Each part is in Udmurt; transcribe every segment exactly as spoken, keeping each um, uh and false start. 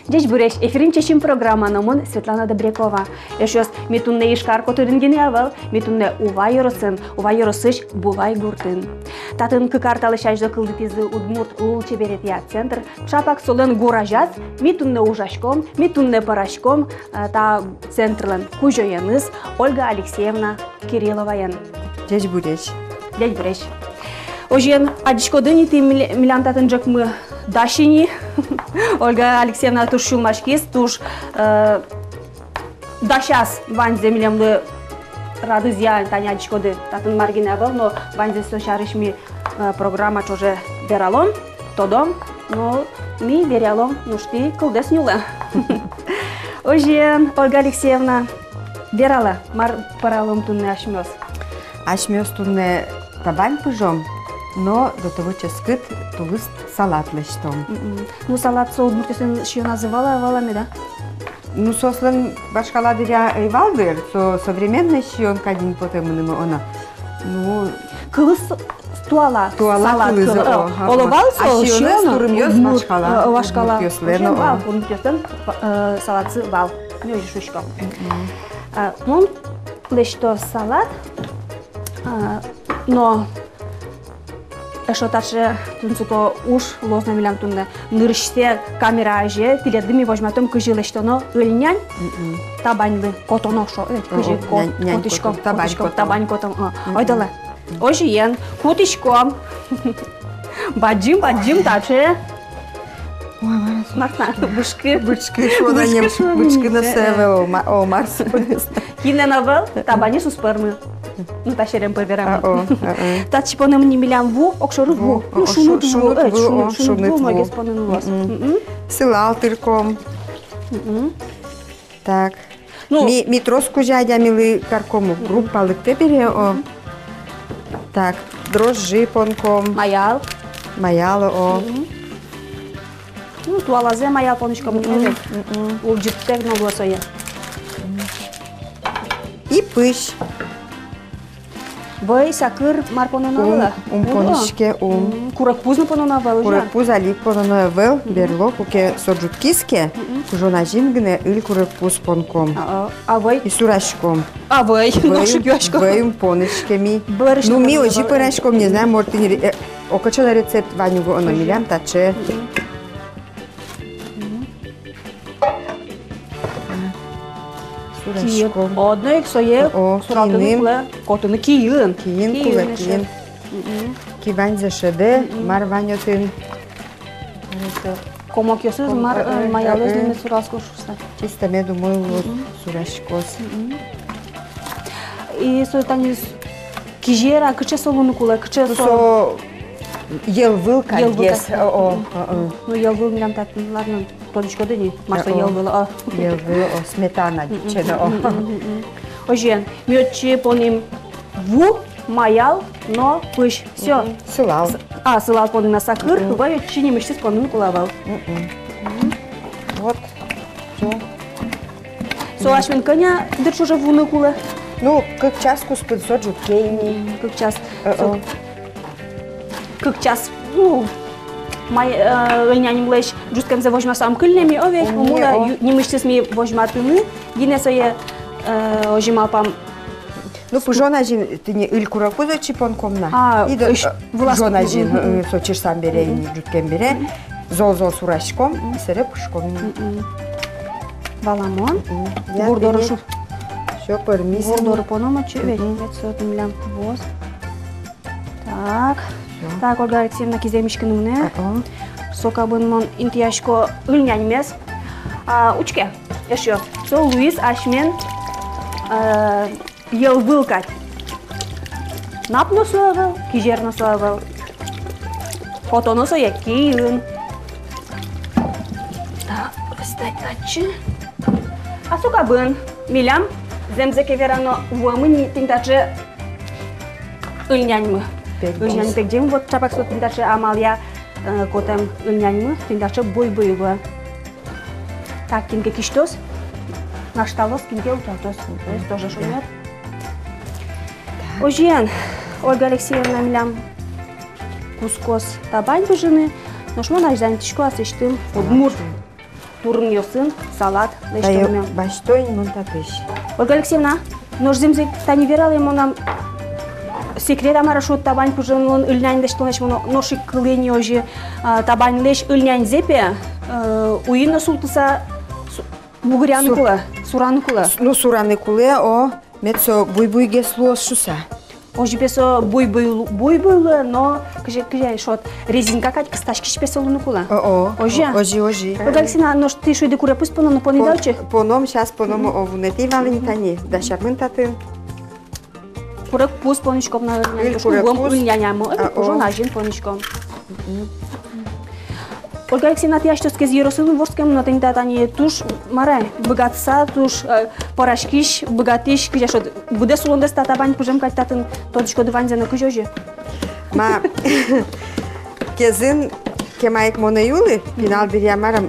Ӟечбуресь! Эфирын «Чечым» программа, но мон Светлана Добрякова. Эшъёс, ми туннэ Ижкар котырын гинэ ӧвӧл, ми туннэ Ува ёросын, Ува ёросысь Булай гуртын. Татын кык ар талэсь азьло кылдытӥзы удмурт лулчеберетъя центр. Чапак солэн гур азяз ми туннэ ужаськом, ми туннэ пӧраськом, э, та центрлэн кузёеныз Ольга Алексеевна Кирилловаен. Ӟечбуресь. Ӟечбуресь. Озьыен, адӟиськоды ини, тӥ миле-, милям татын ӝӧкмы дась ини. Ольга Алексеевна туж сюлмаськиз, туж, э, дасяз ваньзэ милемлы радызъя. Тани адӟиськоды, татын мар гинэ ӧвӧл, но ваньзэ со сярысь ми, э, программа ӵоже вералом, тодом, но ми вералом, нош тӥ кылдэс нюлэ. Озьыен, Ольга Алексеевна, вералэ, мар пӧралом туннэ асьмеос? Асьмеос туннэ табань пыжом, но до того ческыт тулыс салат лэсьтом. Мгм. Ну, салат со удмуртъёслэн сиёназы вал-а, вал-а меда? Ну, соослэн вашкала дыръя ӧй вал дыр, со современной сиён кадь ини потэ мыным, оно. Ну, кылыз туала. Туала салат кылыз, кыл-, о, э, ага. Оло вал со, а сиёнэз сиён, турымъёс удмурт, вашкала, э, вашкала. Удмуртъёслэн, удмуртъёслэн, о. Вал, удмуртъёслэн, э, салатсы вал. Мон озьы шуисько. Мгм. Э, мон лэсьто салат, э, но эшшо таӵе тунсыко уж луоз на милям туннэ. Нырысьсэ камера азе тӥледлы ми возьматом, кызьы лэсьтоно ыльнянь. Мгм. Табаньлы котоно шуо, э, о, кызьы ко-, нянь, нянь котӥськом, котом, табань котом, котом. Табань котом, о. Мгм. Ойдолэ. Озьыен, кутӥськом. Бадӟым, бадӟым таӵе. Ой, мар со? Мар со? Бычкы. Бычкы шуо на, бычкы нем, шуо на, бычкы но со ӧвӧл, о, ма-, о, мар со. Кинэн ӧвӧл, табанез уз пӧрмы. Ну, та серем пыр верамын. А, о, а, о. Татчы поном ни милям ву, огшоры ву. Ву, ну, о, шуныт ву, шуныт ву, э, шуныт, о, шуныт ву, шуныт ву, ву. Магес поныны луоз. Мгм. Мгм. Сылал тырком. Мгм. Так. Ну. Ми, ми трос кузя адямилы карком, группа лыктэ бере, о. Мгм. Так, дрожжи понком. Маял. Маял, о. Мгм. Ну, туалазэ маял понӥськом, мгм, ини ведь. Мгм. Улӟыттэк но луэ сое. И пызь. Вӧй, сакыр, мар пононо ӧвӧл-а? Ум, ум поныське, ум. М, курегпуз но пононо ӧвӧл, озьы-а? Курегпуз али ик пононо ӧвӧл, мгм, берло, куке со ӝутскиз ке, мгм, пыжон азьын гинэ ыль курегпуз понком. А, а, а вӧй? И сураськом. А вӧй? Вӧй, нош ик юасько. Вӧй ум поныське ми. Бӧрысь. Ну, ми озьы пӧраськом, не знаю, может, тӥни, э, окоӵе но рецепт вань уго, но милям таӵе. Мгм. Сураськом. Киын. Одно ик сое, о, суратыны кулэ, котыны киын. Киын кулэ, киын. Мгм. Ки ваньзэ шӧдэ, мгм, мар вань отын. Комокъёсыз, ком-, мар, э, э, маялэз, э, э, нимыз суралскоз шуса. Чисто мед умой луоз, мгм, сураськоз. Мгм. И со тани с-, кизер-а, кыӵе со луыны кулэ, кыӵе со? Со йӧлвыл кадь. Йӧлвыл кадь. О, о, о, о. Ну, йӧлвыл милям татын, ладно. Тодӥськоды ни, мар со йӧлвыл, о. Йӧлвыл, о, сметана, мгм, ӟучен, о. Мгм, мгм, мгм. Озьыен, ми отчы понӥм ву, маял но пызь. Всё. Мгм. Сылал. С-, а, сылал понӥм на, сакыр, мгм, вӧй отчы нимысьтыз поныны кулэ ӧвӧл. Мгм. Мгм. Вот. Всё. Со асьмен кӧня дыр ӵоже вуыны кулэ? Ну, кык час куспын со ӝутске ини. Мгм, кык час. Э, со, э. Кык час. Ну, май, э, ыльняньмылэсь ӝутскемзэ возьмасам кылле ми, о ведь, умой, умой, о. Ю-, нимысьтыз ми возьматыны гинэ сое, э, озьы малпам. Ну, пыжон азьын тӥни ыль курегпуз отчы понком на. А, и до-, ыш-, э, вылаз-, пыжон азьын, мгм, э, со чырсам бере, мгм, ини ӝуткем бере. Мгм. Зол-зол сураськом, мгм, и сэре пыжком. Мгм. Валамон. Мгм. Гур доры шу-, всё, пӧрмиз. Гур доры поном отчы ведь, мгм, ведь со тӥни милям вуоз. Так. Всё. Так, Ольга Алексеевна киземиськыны мынэ. Ага. Со кабын мон интыясько ыльняньмес. А, учке, эшъёс. Со луиз асьмен, э, йӧлвыл кадь. Нап но со ӧвӧл, кизер но со ӧвӧл. Котоно сое киын. Так, просто татчы. А со кабын милям, зэмзэ ке верано, вуэмын ни тӥни таӵе ыльняньмы. Пегӟем. Ыльнянь пегӟем, вот чапак со тӥни таӵе амалъя, э, котэм ыльняньмы тӥни таӵе буй-буй луэ. Так, кин ке кисьтоз, нашталоз, кин ке утялтоз. Мгм. То есть тоже шонер. Так. Озьыен, Ольга Алексеевна милям кутскоз табань пыжыны, нош мон азьланьтӥсько аслэсьтым удмурт Турынъёсын салат лэсьтонме. Тае басьто ини мон татысь. Ольга Алексеевна, нош зэмзэ тани вералэ мынам, секрет-а, мар-а, шуод, табань пыжонлэн, ыльнянь лэсьтонлэсь, мон нош ик кылӥ ини озьы, а, табаньлэсь ыльняньзэ пе, э, уйин но султыса су-, бугыръяны кулэ, сураны кулэ. С-, ну, сураны кулэ, о, мед со буй-буйгес луоз шуса. Озьы пе со буй-буй лу-, буй-буй луэ, но кызьы, кызьы шуод, резинка кадь кыстаськись пе со луыны кулэ. О-о. Озьы-а? Озьы, озьы. Ольга Алексеевна, нош тӥ шуиды курегпуз поном, но понӥды-а отчы? Поном, сейчас поном, о, вунэтӥ вал ини тани, дасямын татын. Курегпуз понӥськом, наверное, ыль, курегпуз. Ыльнянямы, а, пыжон азьын понӥськом. Ольга Алексеевна, тӥ асьтэос Кез ёросын вордскемын, но тӥни та тани туж, мар-а, быгатыса, туж, э, пӧраськись, быгатӥсь, кызьы шуод, быдэс улондэс та табань пыжем кадь татын тодӥськоды ваньзэ но, кызьы озьы? Ма, Кезын кема ик мон ӧй улы, пинал дыръя, мар-а,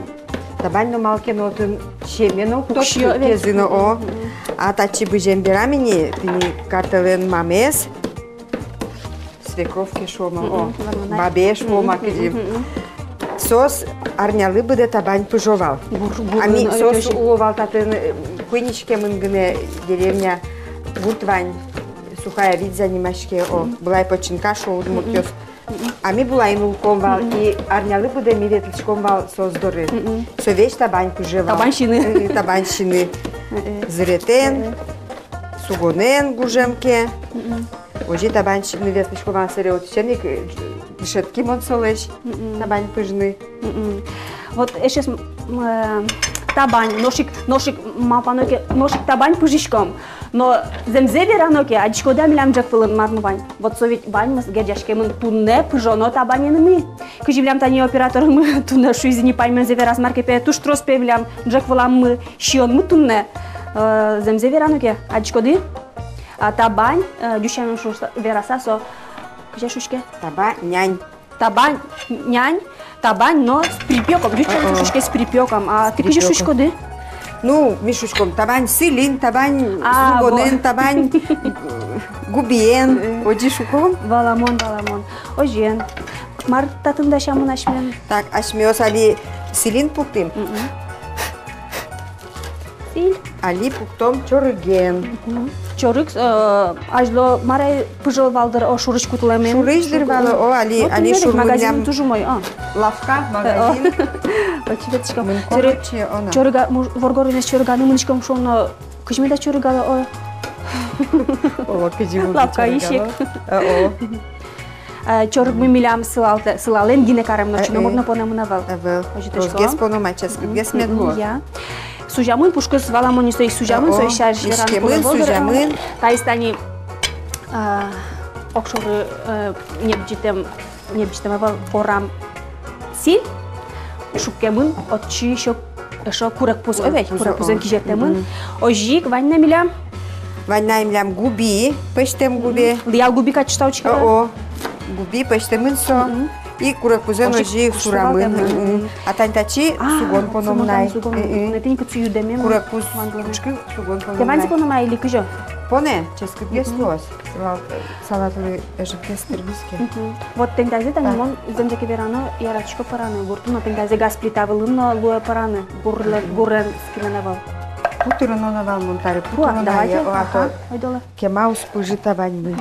табань но малы ке но отын сиеме но уг тодӥськы Кезын, о. А татчы бызем берам ини, тӥни Картэлэн мамаез, свекровь ке шуом-а, о, бабе шуом-а, кызьы. Соос арнялы быдэ табань пыжо вал. Гур-, гур-, а ми, соос уло вал татын, э, куинь иськемын гинэ деревня, гурт вань, Сухая Видза нимаське, о, былай Починка шуо удмуртъёс. А ми Булайын улӥськом вал, и арнялы быдэ ми ветлӥськом вал соос доры. Со весь табань пыже вал. Табань сиыны. Э, табань сиыны. Зыретэн, сугонэн гужем ке. Озьы табань сиыны ветлӥськом вал, сэре отысен ик, э, дышетски мон солэсь табань пыжыны. Вот эшшо, м, э, табань, нош ик, нош ик, малпано ке, нош ик табань пыжиськом. Но зэмзэ верано ке, адӟиськоды-а, милям ӝӧк вылын мар но вань. Вот со ведь ваньмыз герӟаськемын туннэ пыжоно табаненымы. Кызьы милям тани оператормы туннэ шуиз ини, паймемзэ вераз, мар ке пе, туж трос пе милям ӝӧк выламы сиёнмы туннэ. Э, зэмзэ верано ке, адӟиськоды? А табань, э, ӟуч сямен шуса, вераса, со кызьы шуиське? Табань, нянь. Табань, нянь, табань, но с припёком. Ӟуч сямен шуиське с припёком. А тӥ кызьы шуиськоды? Ну, ми шуиськом, табань сӥльын, табань сугонэн, табань губиен. Озьы шуиськом. Валамон, валамон. Озьыен. Мар татын дасямын асьмелэн? Так, асьмеос али сӥльын пуктӥм. Сӥль. Али пуктом чорыген. Чорыг, э, азьло мар-а, пыжо вал дыр, о, шурысь кутылэмен. Шурысь дыр вал, о, али, али шур мынам. Магазин туж умой, а. Лавка, магазин. О, чебер тӥськом. Мынӥськом, чорыга-, воргоронэз чорыганы мынӥськом шуоно, кызьы меда чорыгало, о. О, кызьы мед чорыгало. Лавкаысь ик. О. Э, чорыгмы милям сылалтэ-, сылалэн гинэ карем но, э, чуномыр но понэмын ӧвӧл. Ӧвӧл. Озьы тросгес пономы, ческытгес мед луоз. Я. Сузямын, пушкыз, валамон, со ик сузямын, со ик сярысь вераны кулэ ӧвӧл дыр. Сузямын. Таиз тани, а, огшоры, э, небӟытэм, небӟытэм ӧвӧл, корам сӥль, шуккемын отчы ещё эшшо курегпуз, о ведь, курегпузэн кизертэмын. Озьы ик вань на милям. Вань на милям губи, пӧзьтэм губи. Лыял губи кадь шуса учке. О, губи пӧзьтэмын со. И курегпузэн озьы ик сурамын. А тани татчы сугон пономы на. Курегпуз учкы, сугон пономы на. Тӥ ваньзэ пономы-а или кызьы? Понэ, ческытгес луоз. Салатлы ӧжытгес тырмиське. Вот тӥни тазэ тани мон зэмзэ ке верано, яратӥсько пӧраны гуртын, но тӥни тазэ газ плита вылын но луэ пӧраны, гурлэн, гурен скинэн ӧвӧл. Пу тырыны но вал мон табере, пу тырыны но. Давайте, ага, ойдолэ. Кема уз пыжы табаньмы.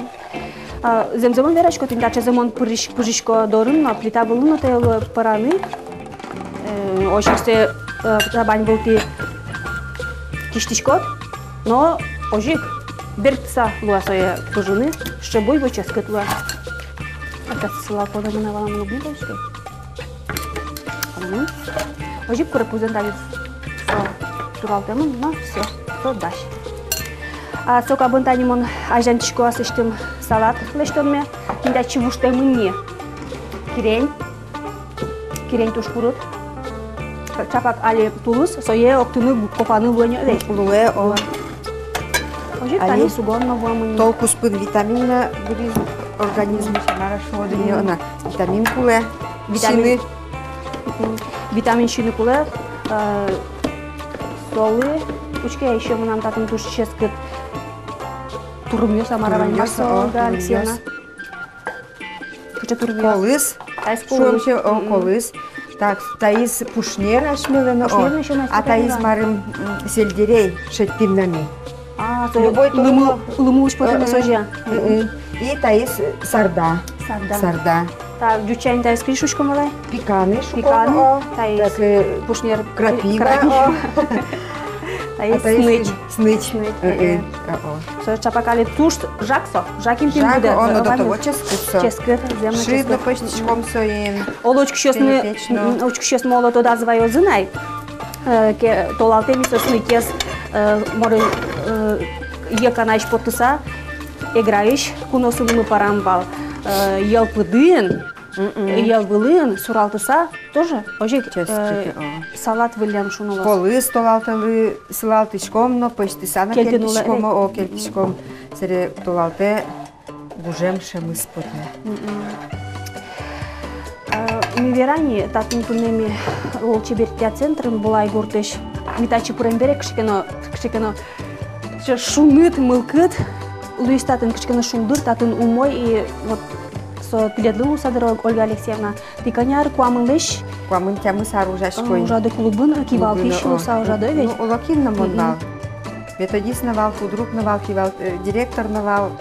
А, зэмзэ мон верасько, тӥни таӵезэ мон пыжись-, пыжисько дорын но, плита вылын но тае луэ пӧраны. Э, озьы ик сое, э, табань вылтӥ кисьтӥськод, но озьы ик бертыса луэ сое пыжыны, сыӵе буй-буй ческыт луэ. Опять сылал пономы на, валамон, уг ни пӧзьты. Озьы ик курегпузэн тани со суралтэмын, но всё, со дась. А со кабын тани мон азьланьтӥсько аслэсьтым салат лэсьтонме, тӥни татчы вуштэмын ни кирень. Кирень туж курыт. Чапак али тулыс, сое октыны, копаны луэ ни, о ведь? Луэ, о. Озьы ик тани сугон но вуэмын ни. Тол куспын витамин но быриз организмысь, мар-а шуод ини, ана, витамин кулэ. Витамин. Сиыны. Мгм. Витамин сиыны кулэ, э, солы. Учке, ещё мынам татын туж ческыт турымъёс, а мар-а вань, мар со, Ольга Алексеевна? Кыӵе турымъёс? Колыс. Шуом, шуом, о, колыс. Так, таиз пушнер асьмелэн, о. Пушнер но ещё мастер. А таиз марым, м, сельдерей шедьтӥм на ми. А, со любой лымы, турын лымы уж потэ на, э, созя. Э, э. И таиз сарда. Сарда. Сарда. Так, ӟуча ини таиз кызьы шуиськом вал ай? Пиканы шуиськом, пиканы, о. Таиз, так, э, пушнер, крапива, крапива, о. Таиз, а таиз сныч. Сныч. Сныч, э, э, э, о, о. Со чапак али туж жаг со, жаг интыын будэ. Жаг, о, но до того ческыт со. Ческыт, зэм но ческыт. Шыд но пӧзьтӥськом соин. Оло учкисьёсмы, перепеч но. М, учкисьёсмы оло тодазы ваёзы на ай. Э, ке-, толалтэ ми со сныч, э, моры, э, йӧканаысь поттыса, Эграысь куноосынымы пӧрам вал, э, йӧл пыдын, мгм, йӧл вылын суралтыса, тоже озьы ик, э, ческыт, о, салат выллем шуыны луоз. Полыс толалтэлы сылалтӥськом но, пӧзьтыса но кельтыны луэ-, кельтӥськом, о, кельтӥськом. Сэре толалтэ гужем шӧмыз потэ. Мгм. Э, ми вераны, татын туннэ ми лулчеберетъя центрын, Булай гуртысь. Ми татчы пырем бере кыӵе ке но, кыӵе ке но, сыӵе шуныт, мылкыд луиз татын, кыӵе ке но шулдыр татын умой, и вот со тӥледлы луыса дыр, Ольга Алексеевна. Тӥ кӧня ар? Куамынлэсь? Куамын тямыс ар ужасько ини. Ужады клубын, кивалтӥсь луыса ужады ведь? Ну, олокин но мон вал. Мгм. Методист но вал, худрук но вал, кивалт-, э, директор но вал.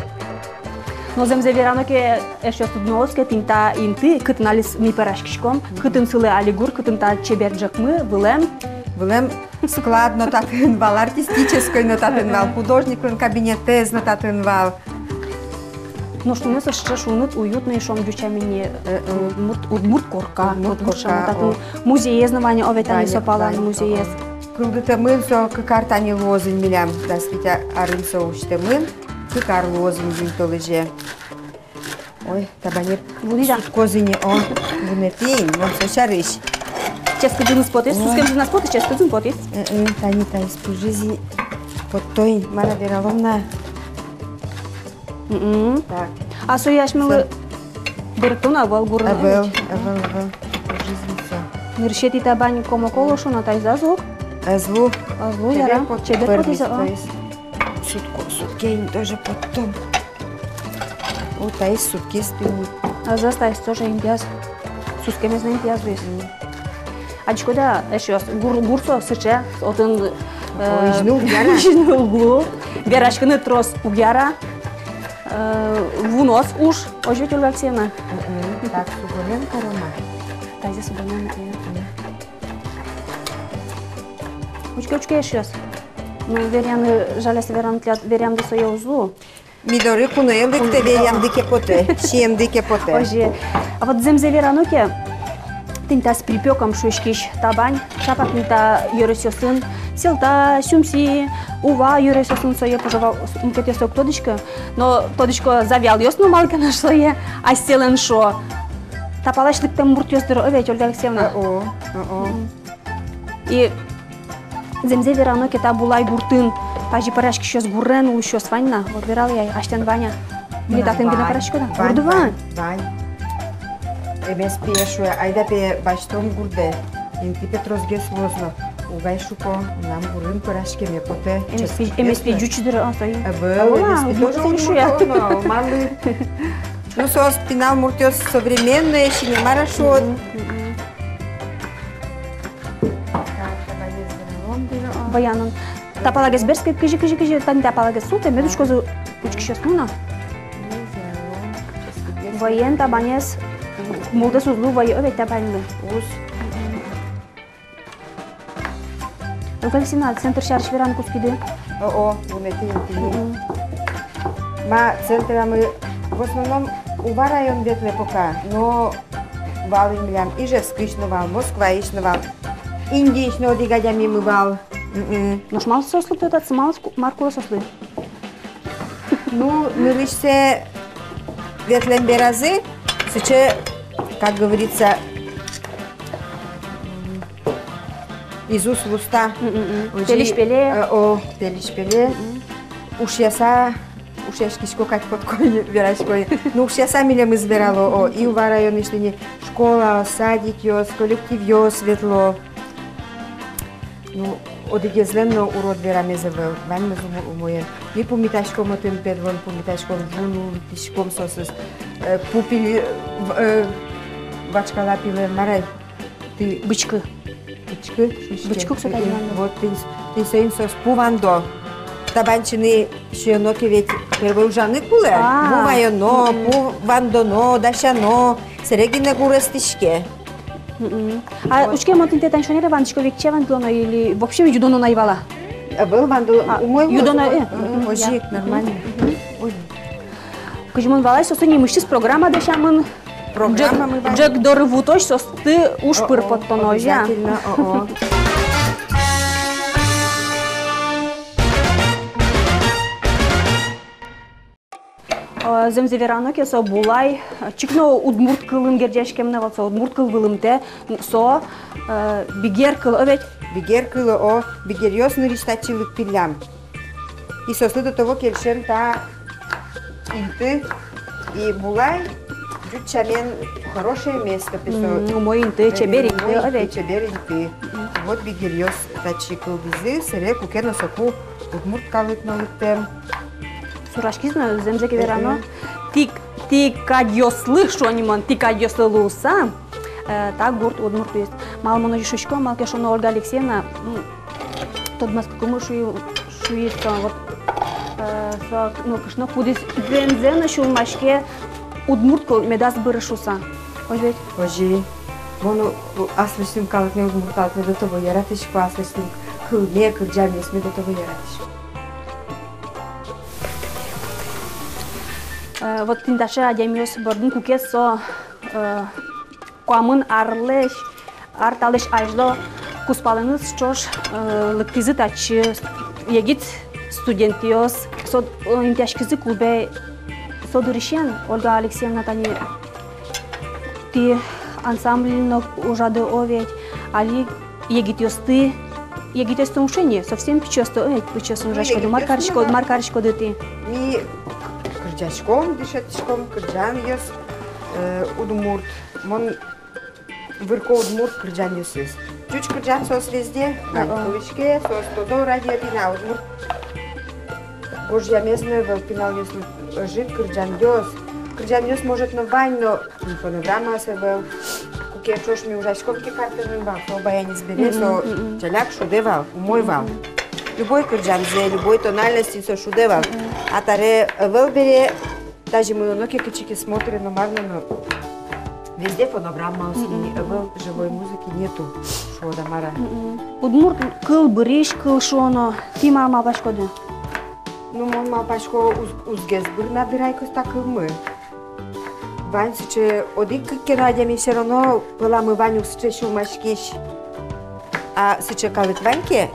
Но зэмзэ верано ке, эшъёс, тодмалоз ке, тӥни та инты, кытын али с-, ми пӧраськиськом, кытын сылэ али гур, кытын та чебер ӝӧкмы, вылэм. Вылэм склад но татын вал, артистической но татын вал, художниклэн кабинетэз но татын вал. Нош туннэ со сыӵе шуныт, уютной, шуом, ӟуч ами ни, э, э, удмурт, удмурт корка, удмурт корка, удмурт шамы, татын, о, музеез но вань, о, ведь тани, вань, со палан, вань, музеез. Кылдытэмын со, кык ар тани луоз ини милям, дас вить арын со усьтэмын, кык ар луоз ини июнь толэзе. Ой, табанеп вуды-а? Сутскоз ини, о, вунэтӥ ини, мон со сярысь. Ческыт ӝыныз потӥз, ой, сутскем ӝыназ потӥз, ческыт ӝын потӥз. Э, э, тани таиз пыжиз ини, потто ини, мар-а вералом на. Мгм. Так. А сое асьмелы берыктон ӧвӧл гурын, ӧвӧл, ӧвӧл, ӧвӧл. Пыжиз ини со. Нырысетӥ табань комок луоз шуо на, таиз ӧз лу? Ӧз лу. Ӧз лу, яра. Чебер потӥз, а. Сутско, сутске ини, тоже поттом. О, таиз сутскиз тӥни. Ӧз, ӧз, таиз тоже интыяз. Сутскемез но интыяз луиз. Мгм. Адӟиськоды-а, эшъёс, гур, гур со сыӵе, отын, э, изьыны уг яра. Изьыны уг лу. Вераськыны трос уг яра. Э, вуноз уж, озьы ведь, Ольга Алексеевна? Мгм. Так, сугонэн каром-а? Таиз сугонэн, э. Мгм. Учке, учке, эшъёс. Ну, веръяны, жаляса верано, тӥляд веръямды сое уз лу. Ми доры куное лыктэ, веръямды ке потэ, сиемды ке потэ. Озьы. А вот зэмзэ верано ке, тӥни та с припёком шуиськись табань, чапак тӥни та ёросъёсын, Сьӧлта, Сюмси, Ува ёросъёсын сое пожалуй мукетъёс уг тодӥськы, но тодӥсько завьялъёс но, малы ке но сое асьсэлэн шуо. Та палась лыктэм муртъёс дыр, о ведь, Ольга Алексеевна? О, о, о. Мгм. И зэмзэ верано ке, та Булай гуртын тазьы пӧраськисьёс, гурен улӥсьёс вань на, вот вералэ ай, асьтэн вань-а? Или татын гинэ пӧраськоды-а? Гурды вань, вань. Вань. Эмеспие шуэ, айда пе басьтом гурдэ. Инты пе тросгес луоз но. Уг ай, шуко, мынам гурын пӧраськеме потэ. Эмеспи, эмеспи ӟуч дыр, а, сое. Ӧвӧл, эмеспи тоже удмурт шуэ. Малы? Ну, соос пинал муртъёс современные, сине мар-а шуод. Мгм, мгм. Вӧянын. Та палагес берске, кызьы, кызьы, кызьы, тани та палагес султэ, мед учкозы учкисьёсмы но. Вӧен табанез, мултэс уз лу вӧй, о ведь, табаньлы. Уз. Ольга Алексеевна, центр сярысь вераны кутскиды? О-о, вунэтӥ интыын. Мгм. Ма центрамы в основном Ува район ветлэ пока, но вал ини милям Ижевскысь но вал, Москваысь но вал, Индиысь но одӥг адямимы вал. Мгм. Нош малы соослы тӥ татчы, малы ку-, мар кулэ соослы? Ну, нырысьсэ ветлэм беразы сыӵе, как говорится, из уст в уста. Мгм, мгм. Озьы, пельысь пелье. Э, о, пельысь пелье. Мгм. Ушъяса, ушъяськисько кадь потӥсько, верасько. Ну, ушъяса милемыз верало, о, и Ува районысь тӥни школаос, садикъёс, коллективъёс ветло. Ну, одӥгезлэн но урод верамез ӧвӧл, ваньмыз умо-, умоен. Ми пумитаськом отын, педлон пумитаськом, ву нуллытӥськом соосыз. Э, пу пиле, э, вашкала пилен, мар ай. Тӥ- Бычкы. Бычкы, шуиське. Бычкы со тани вандо. Вот тӥни, тӥни соин соос пу вандо. Табань сиыны сиёно ке ведь первой ужаны кулэ. А. Пу ваёно, пу вандоно, дасяно. Сэре гинэ гур эстӥське. Мгм. А вот. Учке, мон тӥни тани шонере вандӥсько, векчи вандылоно или вообще юдоно на ӧй вал-а? Ӧвӧл, вандыло. А, умой, юдоно, умой. Э, мгм, озьы ик, нормально. Мгм. Ой. Кызьы мон валай, соослы нимысьтыз программа дасямын. Программа ӝӧк, мы вань. Ӝӧк доры вутозь соосты уж пыр поттоно, озьы-а? О, о, обязательно, о, о. О, зэмзэ верано ке, со Булай, чик но удмурт кылын герӟаськем но вал, со удмурт кыл вылымтэ, со, э, бигер кыл, о ведь? Бигер кыл, о, бигеръёс нырысь татчы лыктӥллям. И соослы до того кельшем та инты, и Булай ӟуч сямен хорошее место, пе, со. Мгм, умой инты, э, чебер инты, умой инты, о ведь? Чебер инты. Мгм. Вот бигеръёс татчы кылдӥзы, сэре куке но соку удмурт калык но лыктэм. Сураськиз но, зэмзэ ке верано. Мгм. Тӥ к-, тӥ кадьёслы, шуо ни мон, тӥ кадьёслы луыса, э, та гурт удмурт луиз. Малы мон озьы шуисько, малы ке шуоно, Ольга Алексеевна, м, тодматскыкумы шуи-, шуиз со, вот, э, со, ну, кышно, кудӥз зэмзэ но сюлмаське удмурт кыл медаз быры шуыса. Озьы ведь? Озьы. Мон, у, аслэсьтым калыкме, удмурт калыкме до того яратӥсько, аслэсьтым кылме, кырӟамъёсме до того яратӥсько. Э, вот тӥни таӵе адямиос бордын, куке со, э, куамын арлэсь, ар талэсь азьло кузпалэныз ӵош, э, лыктӥзы татчы егит студентъёс, со, э, интыяськизы клубе, со дырысен, Ольга Алексеевна, тани тӥ ансамбльын но ужады, о ведь, али егитъёсты, егитъёсты уг шуы ни, совсем пичиосты, о ведь, пичиосын ужаськоды, мар кариськоды, мар кариськоды тӥ? Ми кырӟаськом, дышетӥськом, кырӟанъёс, э, удмурт. Мон вырко удмурт кырӟанъёсыз. Ӟуч кырӟан соос везде вань, о-о, кылӥське, соос тодо радио пинал, удмурт гожъямез но ӧвӧл пиналъёслы, ӧжыт кырӟанъёс. Кырӟанъёс, может, но вань, но фонограммаос ӧвӧл. Куке ӵош ми ужаськом ке, картэнын вал, со баянез бере, со, мгм, мгм, ӵаляк шудэ вал, умой вал. Мгм. Любой кырӟанзэ, любой тональностьын со шудэ вал. Мгм. А табере ӧвӧл бере, тазьы мыноно ке кытчы ке смотре но, мар но, но везде фонограммаос, мгм, ини, ӧвӧл, живой музыки нету, шуод-а, мар-а. Мгм. Удмурт кыл бырись кыл шуоно, тӥ мар малпаськоды? Ну, мон малпасько, уз-, узгес бырна дыр ай кӧс та кылмы. Вань сыӵе, одӥг-кык ке но адями всё равно пӧламы вань ук сыӵе сюлмаськись. А сыӵе калык вань ке,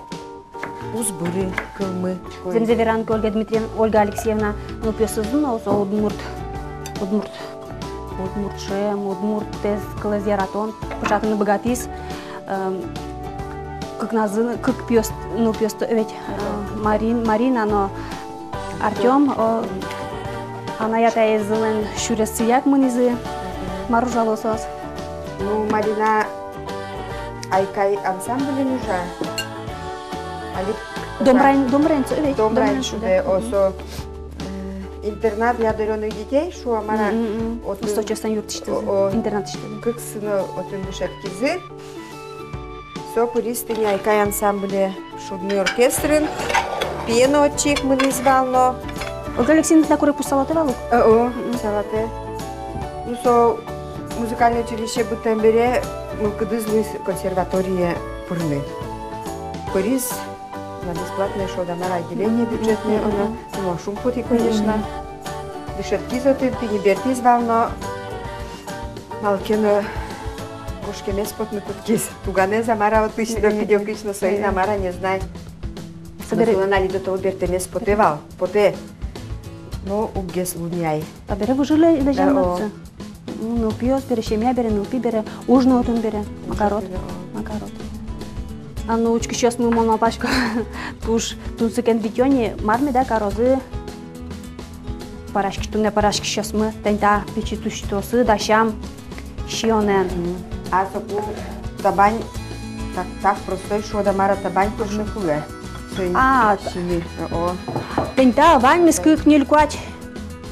уз быры кылмы. Зэмзэ вераны ке, Ольга Дмитриевна, Ольга Алексеевна, нылпиосызлы но со удмурт, удмурт, удмурт шуэм, удмуртэз, кылэз яратон пыӵатыны быгатӥз. Эм, кыкназы, кык пиос, нылпиосты, ведь, э, Марин-, Марина но Артём, о, анай-атаезлэн сюрессыя ик мынӥзы. Мар ужало соос? Ну, Марина «Айкай» ансамбльын ужа. Али домраен, домраен со, ведь? Домраен, домраен шудэ, шудэ. О, со, м, интернат для одарённых детей, шуо-а, мар-а. Мгм, мгм. Отын, со чосан юртысьтызы, о, о, интернатысьтызы. Кык сыны отын дышетскизы. Со пыриз тӥни «Айкай» ансамбле шудыны оркестрын. Пие но отчы ик мынӥз вал но. Ольга Алексеевна тӥни куре пусалатэ вал ук? О, о, мгм, пусалатэ. Ну, со музыкальное училище быдтэм бере мылкыдыз луиз консерваторие пырыны. Пыриз на бесплатное, шуод-а, мар-а, отделение бюджетное, мгм, мгм, она, ну, шумпотӥ, конечно. Мгм. Дышетскиз отын, тӥни бертӥз вал но, малы ке но кошкемез потыны кутскиз. Туганэз-а, мар-а, отысь но, э, э, кыдёкысь но, э, соин-а, э, мар-а, не знай. Собере но туннэ али до того бертэмез потэ вал, потэ. Но уггес луэ ни ай. Табере выжы лэ-, лэзем, да, о, отсы. Ну, нылпиос бере, семья бере, нылпи бере, уж но отын бере. Уж отын бере, о. Макарод. Макарод. А ну, учкисьёсмы, мон малпасько, туж тунсыкен витё ни, мар меда карозы. Пӧраськись, туннэ пӧраськисьёсмы тани та пичи тусьтыосы дасям сиёнэн. Мгм. А соку табань, так, так простой, шуод-а, мар-а, табань пырны кулэ. Соин, а, сиыны. О. Тани та ваньмыз кык, ньыль, куать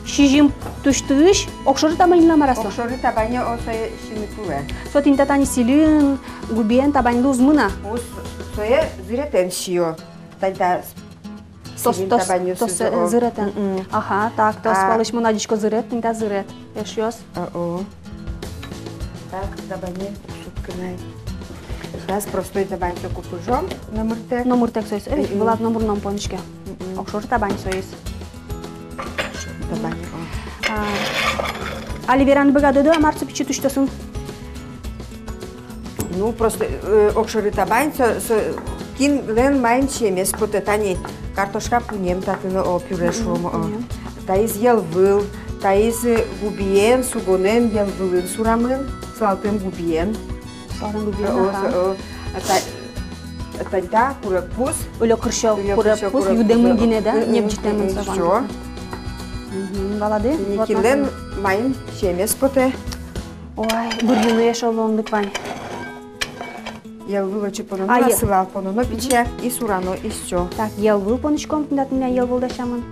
Сизьым тусьтыысь огшоры табаньлы-а, мар-а со? Огшоры табаньлы, о, сое сиыны кулэ. Со тӥни та тани сӥльын, губиен табаньлы уз мынэ. Уз, сое зыретэн сиё. Тани та с-, тос, сӥльын тос, табаньёсыз, тос, э, о, зыретэн. Мгм. Аха, так, тос. А палысь мон адӟисько зырет, тӥни та зырет. Эшъёс. О-о. Так, табанез уг сутскы на ай. Сейчас простой табаньсэ купыжом, номыртэк. Номыртэк соиз. Эй, мгм, вылаз номыр но ум пониське. Мгм. Огшоры табань соиз. Табань, о. А, али вераны быгатоды-а, мар со пичи тусьтосын? Ну, просто, э, огшоры табань со, со, кинлэн маин сиемез потэ. Тани картошка пунем татын, о, пюре шуом, о. Мгм, пунем. Таиз йӧлвыл, таиз, э, губиен, сугонэн йӧлвылын сурамын, сылалтэм губиен. Сылалтэм губиен, о, аха. О, а та-, а тани та курегпуз. Улё кырсё, улё кырсё курегпуз, курегпуз, юдэмын, о, гинэ, да? Мгм, небӟытэмын, мгм, со вань. Всё. Мгм, валады? Кинлэн маин сиемез потэ. Ой, бырйыны эшшо луонлык вань. Йӧлвыл отчы пононо, а, йӧ-, сылал пононо пичияк, и сурано, и всё. Так, йӧлвыл понӥськом, тӥни та тӥни йӧлвыл дасямын.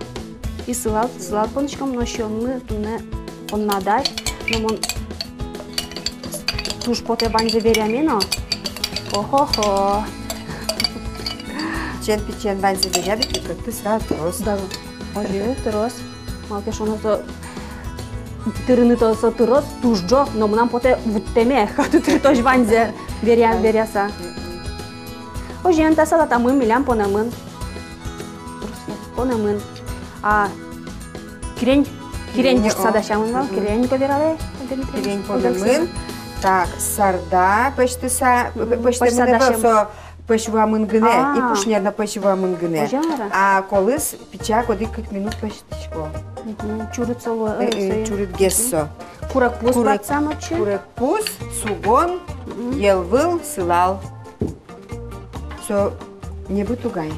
И сылал, сылал понӥськом, но сиёнмы туннэ понна дась, но мон туж потэ ваньзэ веръяме но. О-хо-хо. Пичиен, пичиен ваньзэ веръяды ке, кӧтты сразу трос. Да. Озьы, трос. Малы ке шуоно, со тырыны-то со тыроз туж ӝог, но мынам потэ вуттэме, кӧтты тыртозь ваньзэ веръя-, веръяса. Озьыен, та салатамы милям понэмын. Понэмын. А, кирень, кирень, кирень, дышса, о, дасямын вал, мгм, кирень ке вералэ, Ольга Дмитриевна? Кирень понэмын. Так, сарда пӧзьтыса, мгм, пӧзьтэмын, пӧзьтыса ӧвӧл, дасям. Со пӧсь вуамын гинэ, и, а, пушнер но пӧсь вуамын гинэ. Озьы-а, мар-а? А колыз пичияк одӥг-кык минут пӧзьтӥсько. Мгм. Чурыт со луэ, э, э, сое. Чурытгес со. Курегпуз, курег-, ватсам отчы. Курегпуз, сугон, мгм, йӧлвыл, сылал. Со небыт уг ай.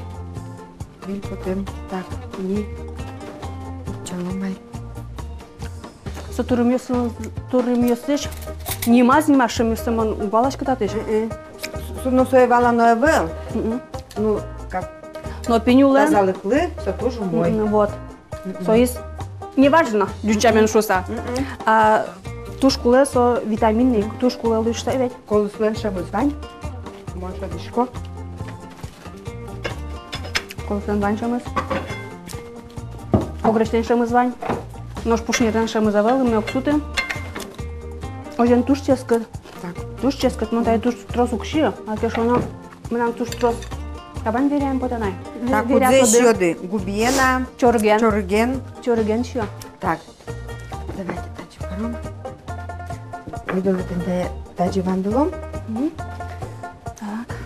Выль потэм. Так, ини утчалом ай. Со турымъёс-, турымъёсысь нимаз, нимаз шӧмъёссэ мон уг валаськы татысь. Мгм. С-, с-, ну, сое валано ӧвӧл. Мгм. Ну, как, но пинь улэн тазалыклы со туж умой. Мгм, вот. Мгм. Соиз неважно, ӟуч сямен шуыса. Мгм. А туж кулэ со витаминный, туж кулэ луиз шуса ведь. Колыслэн шӧмыз вань. Мон шӧдӥсько. Колыслэн вань шӧмыз. Огречлэн шӧмыз вань. Нош пушнерлэн шӧмыз ӧвӧл, ымме уг суты. Озьыен, туж ческыт. Так. Туж ческыт, мон тае туж трос уг сиы, малы ке шуоно, мынам туж трос табань веръяме потэ на ай. Так, веръя кудзэ сиёды? Губиен-а? Чорыген. Чорыген. Чорыген сиё. Так. Давайте татчы каром. Ойдолэ тӥни та-, татчы вандылом. Мгм. Так.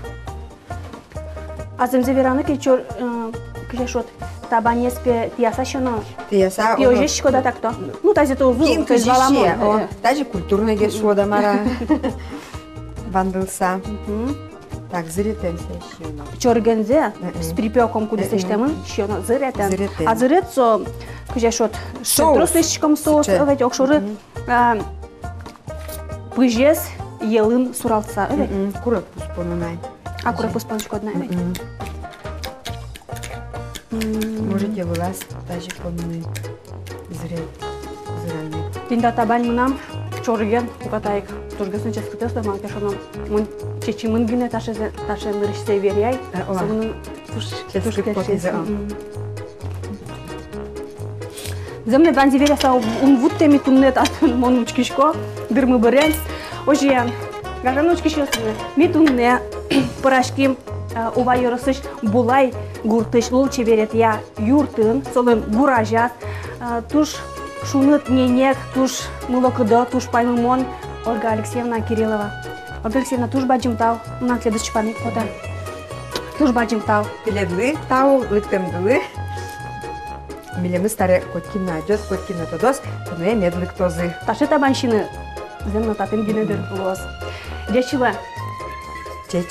А зэмзэ вераны ке, чор-, э, кызьы шуод, табанез пе тӥяса сиёно. Тӥяса, пе, озьы сиськод-а, так-то? Ну, тазьы-то уз луы, кин тазьы кызьы валамон, сие, о, э, э. Тазьы культурнойгес шуод-а, мар-а. Вандылса. Мгм. Так, зыретэн сое сиёно. Чорыгензэ, э-э, с припёком кудӥз, э-э, лэсьтэмын, сиёно зыретэн. Зыретэн. А зырет со, кызьы шуод, соус. Трос лэсьтӥськом соус, сыӵе. Ӧвӧл-а, огшоры, мгм, а, пызез йӧлын суралтыса, ӧвӧл-а? Мгм. Курегпуз поно на ай. А, курегпуз понӥськод на ай, ӧвӧл-а? Мгм. М. Можете вылаз тазьы поныны. Зыре-, зыраны. Тӥни та табань мынам чорыген, уката ик. Тужгес но ческыт со, малы ке шуоно, мон чечымын гинэ таӵезэ, таӵе нырысьсэ веръяй. Э, о. Со мыным туж, туж кельшиз. Ческыт потӥз, а. Мгм. Зэмзэ ваньзэ веръяса ум вуттэм ми туннэ татын, мон учкисько дырмы быремс. Озьыен, гажано учкисьёсмы, ми туннэ пӧраським, э, Ува ёросысь Булай гуртысь лулчеберетъя юртын, солэн гур азяз, э, туж шуныт ненег, туж мылокыдо, туж паймымон Ольга Алексеевна Кириллова. Ольга Алексеевна, туж бадӟым тау, мынам тӥледыз чупаме потэ. Туж бадӟым тау. Тӥледлы тау лыктэмдылы. Милемыз таре котькин но адӟоз, котькин но тодоз, туннэ мед лыктозы. Таӵе табань сиыны зэм но татын гинэ, дыр, луоз. Ӟеч улэ. Ӟеч.